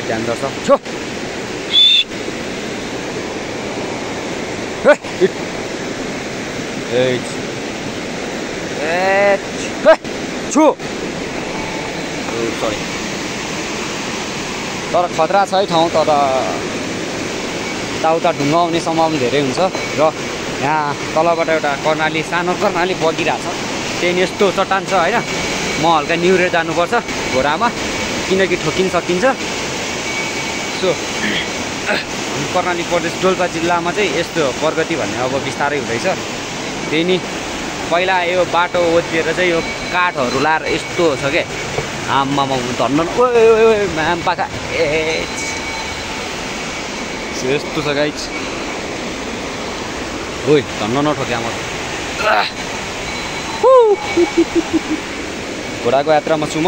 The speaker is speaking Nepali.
ध्यान गर्छ छो छु सरी तर खतरा छ है ठाउँ तर यताउता ढुङ्गा आउने सम्भावना धेरै हुन्छ र यहाँ तलबाट एउटा कर्णाली सानो कर्णाली बगिरहेछ त्यही यस्तो चट्टान छ होइन म हल्का निहुरेर जानुपर्छ घोडामा किनकि ठोकिन सकिन्छ सो कर्णाली प्रदेश डोल्पा जिल्लामा चाहिँ यस्तो प्रगति भन्ने अब बिस्तारै हुँदैछ त्यही नि पहिला यो बाटो ओत्रिएर चाहिँ यो काठहरू लाएर यस्तो छ क्या आम्मामा धन्न म्याम पाखा यस्तो छ गाइस ओइ धन्न नठोक्या म घोडाको यात्रामा छु म